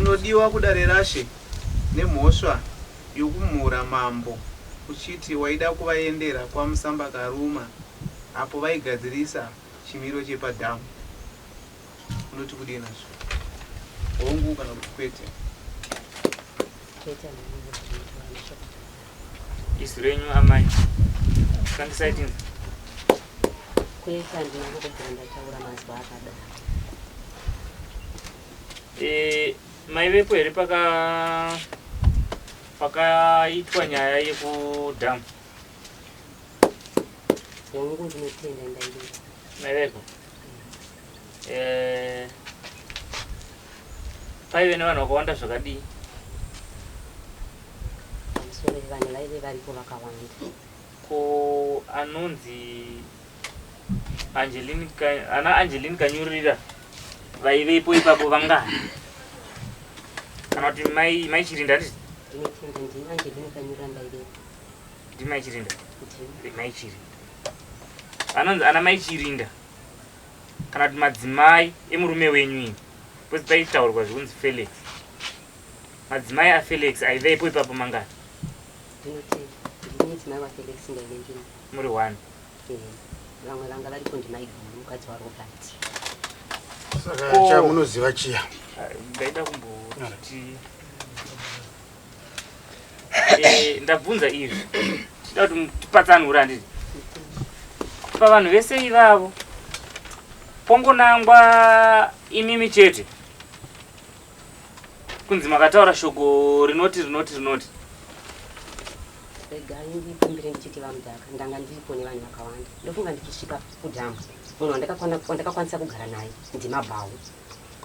Unodiwa kudare rashe nemhosva yokumhura mambo uchiti waida kuvaendera kwaMusambakaruma apo vaigadzirisa chimiro chepadhamu. Unoti kudii nazvo? Hongu kana kuti kwete? Kwete, handina kumbobvira ndataura mashoko akadaro. Izwi renyu amai. Shandisai tinzwe. Kwete, handina kumbobvira ndataura mazwi akadaro. E, maivepo here paka pakaitwa nyaya yekudhamu? Hongu, ndinotenda ndaivepo. Maivepo? Eh, paive nevanhu vakawanda zvakadii? Pamusoro vanhu vaive varipo vakawanda. Ko anonzi Angeline ana Angeline Kanyurira vaivepo ipapo vangani? Kana kuti mai mai Chirinda handiti? Ndinotenda ndini Angeline Kanyurira ndaivepo. Ndi mai Chirinda? Ndini. Mai Chirinda. Anonzi ana mai Chirinda kana kuti madzimai emurume wenyu ini. Because paitaurwa zvekunzi Felix. Madzimai aFelix aivepo ipapo mangani? Ndinotenda ndini mudzimai waFelix ndaive ndini. Muri one. Eh, vamwe vanga varipo ndimaiguru mukadzi waRobert. Saka Ko- chamunoziva chiya. Ah, Ndaida kumboti Eh, ndabvunza izvi tida kuti tipatsanure handiti pavanhu vese ivavo pongonangwa imimi chete kunzi makataura shoko rinoti rinoti rinoti Regai ndikumbire ndichiti vaMudhaka ndanga ndiripo nevanhu vakawanda. Ndofunga ndichisvika kudhamu munhu wandakakwanisa kugara naye ndiMabhau.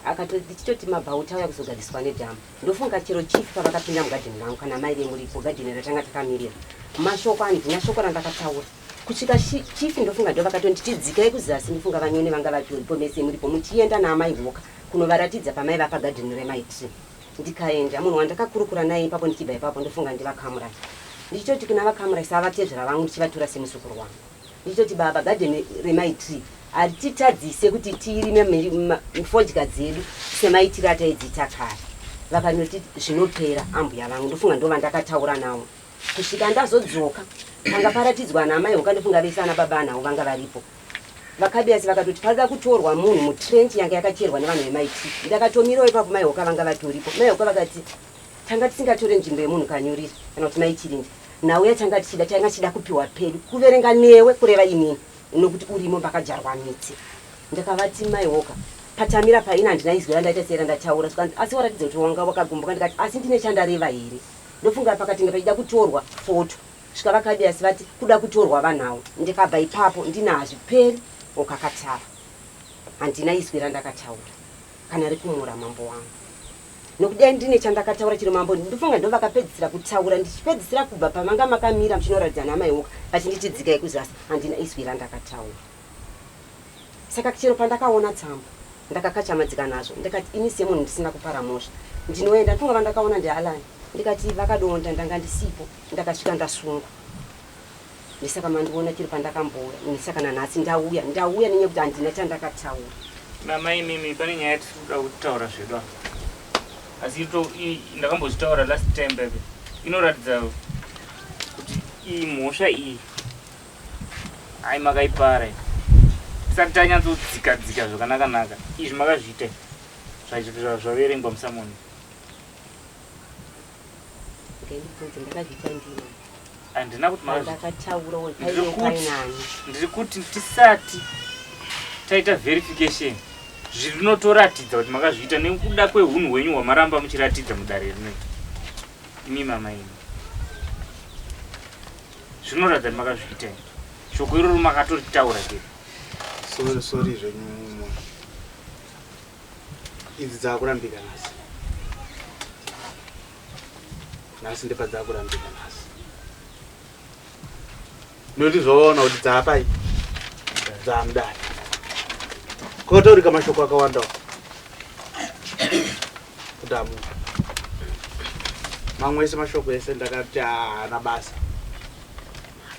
Akatoti ndichitoti Mabhau tauya kuzogadziriswa nedhamu. Ndofunga chero chief pavakapinda mugadheni rangu kana mai vemuripo gadheni ratanga takamirira. Mashoko handina shoko randakataura. Kusvika chief ndofunga ndovakatonditi dzikai kuzasi ndofunga vanyoni vanga vatoripo mese muripo muchienda naamai Hoka kunovaratidza pamaiva pagadheni remaitire. Ndikaenda munhu wandakakurukura naye ipapo ndichibva ipapo ndofunga ndivaKamurai. Ndichitoti kuna vaKamurai savatezvara vangu ndichivatora semuzukuru wangu. Ndichitoti baba gadheni remaitire harititadzise kuti tirime fodya dzedu semaitire ataidziita kare. Vakanoti zvinopera ambuya vangu ndofunga ndovandakataura navo. Kusvika ndazodzoka panga paratidzwa ana amai Hoka ndofunga vese ana baba anhau vanga varipo. Vakabiyasi vakatoti parida kutorwa munhu mutrench yanga yakacherwa nevanhu vemaiti. Ndakatomirawo ipapo mai Hoka vanga vatoripo. Mai Hoka vakati tanga tisingatore nzvimbo yemunhu Kanyurira kana kuti mai Chirinda. Nhau yatanga tichida tanga tichida kupiwa pedu kuverenga newe kureva inini nokuti urimo pakadyarwa miti. Ndakavati mai Hoka patamira paina handina izwi randaita sei randataura zvikanzi asi waratidza kuti wanga wakagumbuka ndikati asi ndine chandareva here. Ndofunga pakatinge pachida kutorwa foto svika vakabiyasi vati kuda kutorwa vanhau ndikabva ipapo ndina hazviperi ukakatara handina izwi randakataura kana rekumura mambo wangu nokudai ndine chandakataura chero mambo ndofunga ndovakapedzisira kutaura ndichipedzisira kubva pamanga makamira muchinoratidza namaiwoka vachinditi dzikai kuzasi handina izwi randakataura saka chero pandakaona tsamba ndakakachamadzika nazvo ndikati ini semunhu ndisina kupara mhosva ndinoenda ndofunga vandakaona ndiAlan ndikati vakadonda ndanga ndisipo ndakasvika ndasungwa ndisaka mandiona chero pandakambouya ndisaka nanhasi ndauya ndauya nenyaya yekuti handina chandakataura. Mama imimi pane nyaya yatiri kuda kutaura zvedu apa asi ndakambozvitaura last time baby inoratidza kuti iyi mhosva iyi ai makaipara iyi tisati tanyatsodzika dzika zvakanaka naka izvi makazviita zvaverengwa musamoni. Ndibvunze ndakazviita ndini. Handina kuti Ndakataura paine painani. Ndiri kuti tisati taita verification zvinotoratidza kuti makazviita nekuda kwehunhu hwenyu hwamaramba muchiratidza mudare rino. Imi mama imi. Zvinoratidza kuti makazviita. Shoko iroro makatoritaura chete. Sorry, sorry zvenyu mumwe. Idzi dzakurambika nhasi. Nhasi ndipadzakurambika nhasi. Nekuti zvawaona kuti dzaapai dzaamudare. Kotaurika mashoko akawanda kuti amuka. Mamwe ese mashoko ese ndakati haana basa.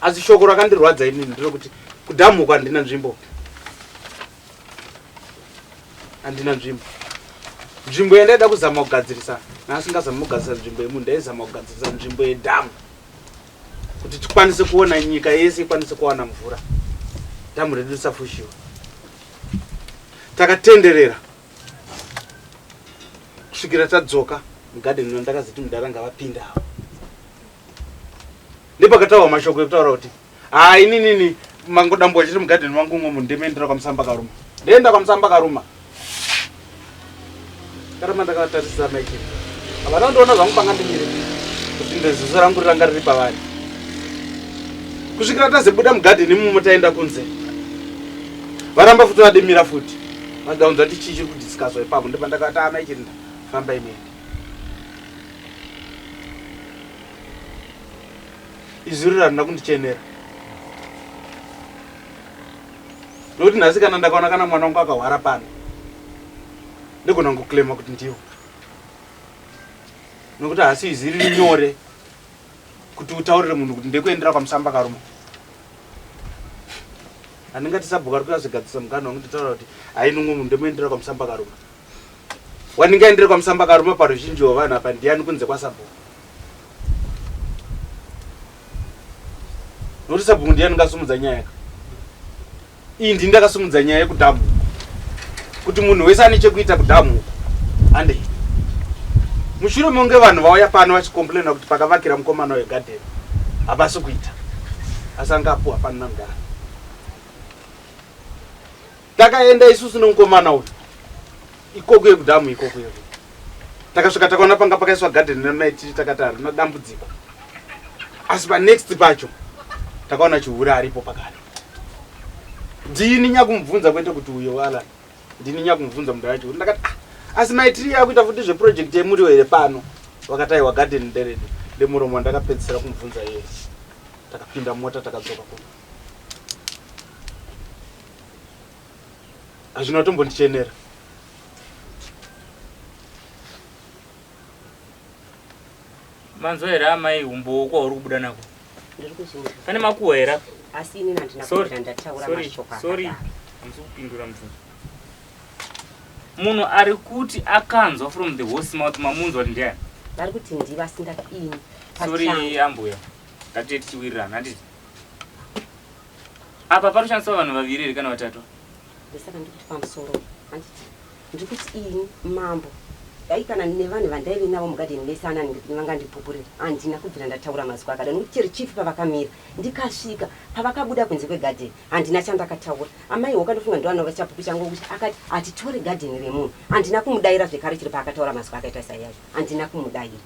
Asi shoko rakandirwadza inini nderekuti kudhamuka handina nzvimbo. Handina nzvimbo. Nzvimbo yandaida kuzama kugadzirisa naasingazami kugadzirisa nzvimbo yemunhu, ndaizama kugadzirisa nzvimbo yedhamu kuti tikwanise kuona nyika yese ikwanise kuwana mvura, dhamu redu risafushiwa. Takatenderera kusvikira tadzoka mugadheni uno. Ndakaziti mudhara ngavapinde avo, ndepakataurwa mashoko ekutaura kuti haa, ininini mangodambuwa chiri mugadheni mangu umo, ndimoendera kwaMusamba Karuma, ndoenda kwaMusamba Karuma. Karamba ndakavatarisa maikiri, havana kundiona zvangu panga ndimire kuti ndeziso rangu riranga riri pavari kusvikira tazebuda mugadheni imomo taenda kunze. Varamba futi, vadimira futi, vadaunza kuti chii chiri kudiscusswa ipapo. Ndopandakati amaichirinda, fambai muende. Izwi riri harina kundichenera nokuti nhasi kana ndakaona kana mwana wangu akahwara pano, ndigona kungoclaima kuti ndiwo, nokuti hasi izwi riri nyore kuti utaurire munhu kuti ndekuendera kwaMusamba Karuma. Handingati sabhuku ari kuyazogadzisa mugano wangu, nditaura kuti hainumwe munhu ndemuendera kwaMusamba Karuma. Wandingaendere kwaMusamba Karuma paruzhinji hwevanhu apa ndiani kunze kwasabhuku? Nokuti sabhuku ndiani ungasumudza nyaya ka iyi? Ndini ndakasumudza nyaya yekudhamu kuti munhu wese ane chekuita kudhamu uku handei. Mushure monge vanhu vauya pano vachicomplaina kuti pakavakira mukomana wegadheni hapasi kuita, asi anga apuwa pano namudhara. Takaenda isusu nemukomana uyu ikoko yekudhamu ikoko yeko. Takasvika takaona panga pakaiswa gadheni nemaitiri, takati harina dambudziko, asi panext pacho takaona chihure aripo pakare. Ndini nyakumubvunza, kwete kuti uyo Alan, ndini nyakumubvunza munhu wacho. Ndakati, ah, asi maitiri yakuita futi zveproject yemuriwo here pano? Vakati aiwa, gadheni nderedu. Ndemuromo wandakapedzisira kumubvunza iye. Takapinda mota, takadzoka kuno. Hazvina kutombondichenera. Manzwa here amai, umbowo kwauri kubuda nako? Ndiri kuzvinzwa. Pane makuhwa here apa? Asi inini handina Sorry, kubvira ndataura sorry, mashoko sorry. akadaro. Hamusi kupindura mubvunzo. Munhu ari kuti akanzwa from the horse mouth, mamunzwa kuti ndiani? Vari kuti ndiva asingati ini Sorry. pachangu. Ambuya, ngatite tichiwirirana, handiti? Apa paroshandiswa vanhu vaviri here kana vatatu? Ndosaka ndikuti pamusoro, handiti? Ndiri kuti ini mambo, dai kana nevanhu vandaive navo mugadheni vese ana vangandipupurira, handina kubvira ndataura mazwi akadaro, nokuti chero chief pavakamira ndikasvika, pavakabuda kunze kwegadheni, handina chandakataura. Amai hoka ndofunga ndoanova chapupu changu kuti akati hatitore gadheni remunhu. Handina kumudayira zvekare chero paakataura mazwi akaita saiyazvo, handina kumudayira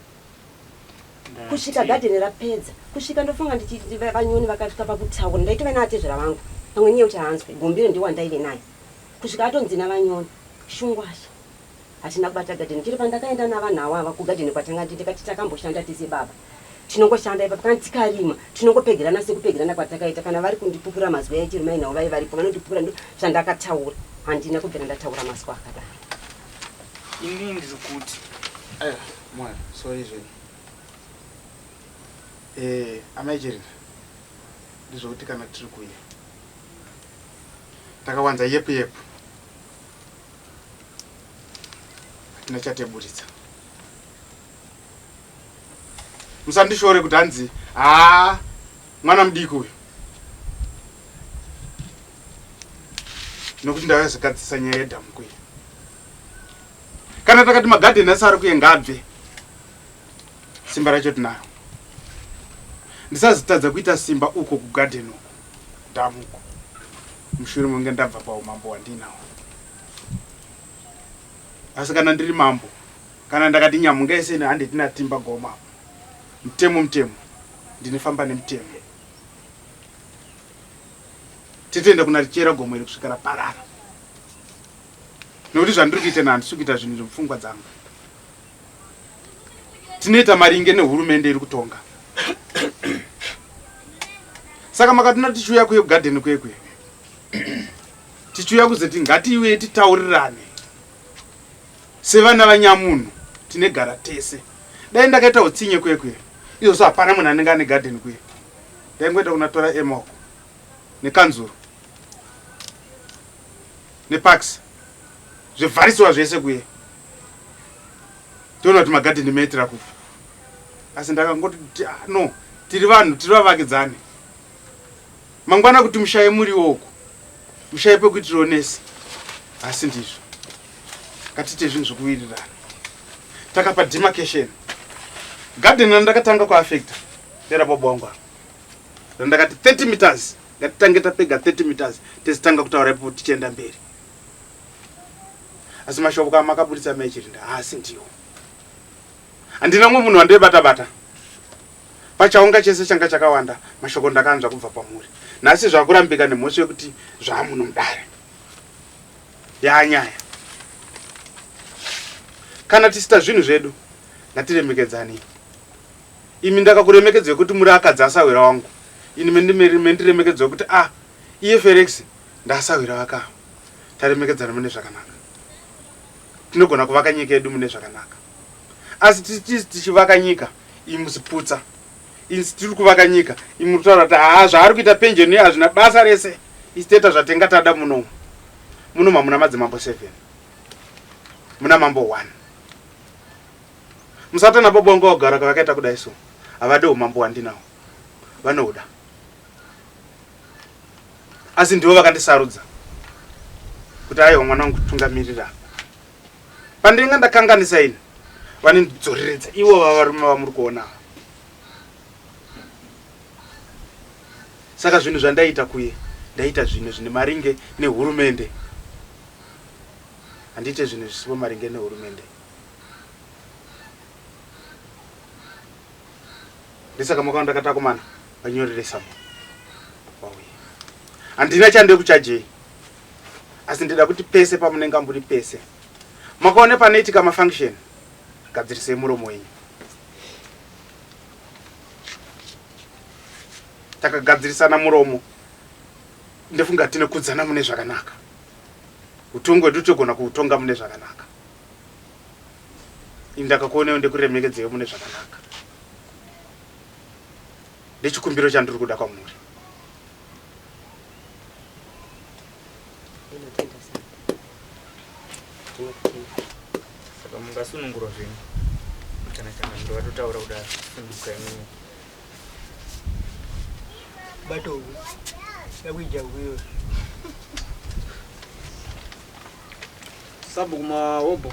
kusvika gadheni rapedza. Kusvika ndofunga ndichiti vanyoni vakasvika pakutaura, ndaitove naatezvera vangu pamwe nyaya yekuti haanzwe gombiro ndiwandaive naye kusvika atonzi navanyoni, shungwasha, hatina kubata gadheni. Chero pandakaenda navanhu avo ava kugadheni kwatanga, ndikati takamboshanda tese baba, tinongoshanda ipapo. Kana tikarima tinongopegerana sekupegerana kwatakaita. Kana vari kundipupura mazwi aichero mai navo vai varipo vanondipupura, ndo zvandakataura. Handina kubvira ndataura mazwi akadaro. Inini ndiri kuti Aiwa mwana, sorry zvenyu. Amai Jerina, ndizvokuti kana tiri kuya takawanza yepu yepu, hatina chateburitsa. Musandishore kuti hanzi haa, mwana mudiki uyu, nokuti ndakazogadzisa nyaya yedhamu kuya. Kana takati magadheni ese ari kuye ngabve, simba racho tinaro. Ndisazotadza kuita simba uko kugadheni uko, dhamu uko, mushure monge ndabva paumambo hwandinawo. Asi kana ndiri mambo, kana ndakati nyamunga yese handiti natimba goma apo, mutemo mutemo, ndinofamba nemutemo. Titoenda kuna richera gomo iri kusvika raparara, nokuti zvandiri kuita nahandisi kuita zvinhu zvemupfungwa dzangu. Tinoita maringe nehurumende iri kutonga. Saka makatona tichiuya kuye kugadheni kwekwe, tichiuya kuzoti ngatiuye titaurirane sevana vanyamunhu tinegara tese. Dai ndakaita utsinye kwekwe izvozvo, hapana munhu anenge ane gadheni kuye. Ndaingoenda kunatora emoko nekanzuro neparks, zvevharisiwa zvese kuye. Toona kuti magadheni maitira kufa. Asi ndakangoti ah, no, tiri vanhu, tiri vavakidzani. Mangwana kuti mushaye muriwo uko. Mushaye pekuitirawo nesi. Asi ndizvo. Ngatiite zvinhu zvekuwirirana. Takapa demarcation. Garden randakatanga kuaffecta ndera baba wangu apa. Randakati 30 meters ngatitange tapega 30 meters tezitanga kutaura ipo tichienda mberi. Asi mashoko amakaburitsa mai Chirinda haasi ndiwo. Handina mumwe munhu wandaibata bata. Pachaunga chese changa chakawanda mashoko ndakanzwa kubva pamuri. Nhasi zvakurambika nemhosva yekuti zvaamuno mudare. Yaanyaya. Kana tisita zvinhu zvedu ngatiremekedzanei. Imi ndakakuremekedzai kuti muri akadzi asahwira wangu. Ini mendiremekedzwa kuti ah iye Felix ndasahwira vake ava. Taremekedzana mune zvakanaka. Tinogona kuvaka nyika yedu mune zvakanaka. Asi tichivaka nyika imi musiputsa. Isi tiri kuvaka nyika imi muri kutaura kuti haa zvaari kuita penjeni hazvina basa rese. Isi toita zvatenga tada munomu. Munomu hamuna madzimambo 7. Muna mambo 1. Musatana baba wangu wagara vakaita kudai so. Havade umambo hwandinawo. Vanoda. Asi ndivo vakandisarudza kuti aiwa mwana wangu tungamirira. Pandinenge ndakanganisa ini vanondidzoreredza ivo vavarume vamuri kuona. Saka zvinhu zvandaita kuye ndaita zvinhu zvine maringe nehurumende. Handiite zvinhu zvisipo maringe nehurumende. Ndisaka makaona ndakati akomana vanyorere samo vauye. Handina chandiri kuchajei asi ndida kuti pese pamunenge muri pese makaone panoitika mafunction gadzirisei muromo wenyu. Takagadzirisana muromo ndofunga tine kudzana mune zvakanaka. Utongo hwedu togona kuutonga mune zvakanaka. Ini ndakakuonewo ndikuremekedzeiwo mune zvakanaka. Ndechikumbiro chandiri kuda kwamuri. Ndinotenda sana. Ndinokutenda. Saka mungasunungurwa zvenyu kana kana ndovatotaura kudaro sundukai mwenyu. Bato yakuija kuyo. Sabhuku mahobho.